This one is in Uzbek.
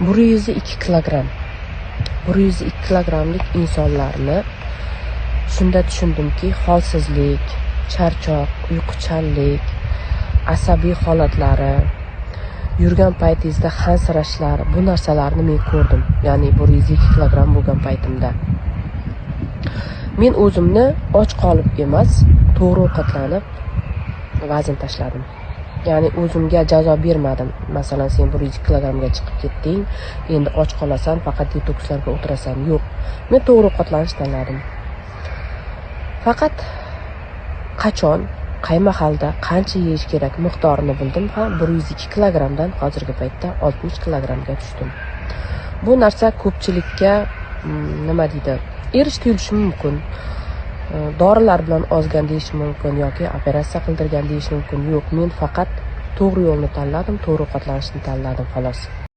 102 kilogramm, 102 kilogrammlik insonlarni shunda tushundimki, holsizlik, charchoq, uyquchanlik, asabiy holatlari, yurgan paytingizda hansirashlar, bu narsalarni men ko'rdim. Ya'ni 102 kilogramm bo'lgan paytimda men o'zimni och qolib emas, to'g'ri ovqatlanib vazn tashladim. Ya'ni o'zimga jazo bermadim. Masalan, sen 102 kilogrammga chiqib ketding, endi och qolasan, faqat detokslarga o'tirasan. Yo'q, men to'g'ri ovqatlanishni tanladim. Faqat qachon, qay mahalda qancha yeyish kerak, miqdorini bildim. Ha, 102 kilogrammdan hozirgi paytda 60 kilogrammga tushdim. Bu narsa ko'pchilikka, nima deydi, erish tuyulishi mumkin, dorilar bilan ozgan deyishi mumkin yoki operatsiya qildirgan deyishi mumkin. Yo'q, men faqat to'g'ri yo'lni tanladim, to'g'ri ovqatlanishni tanladim, xolos.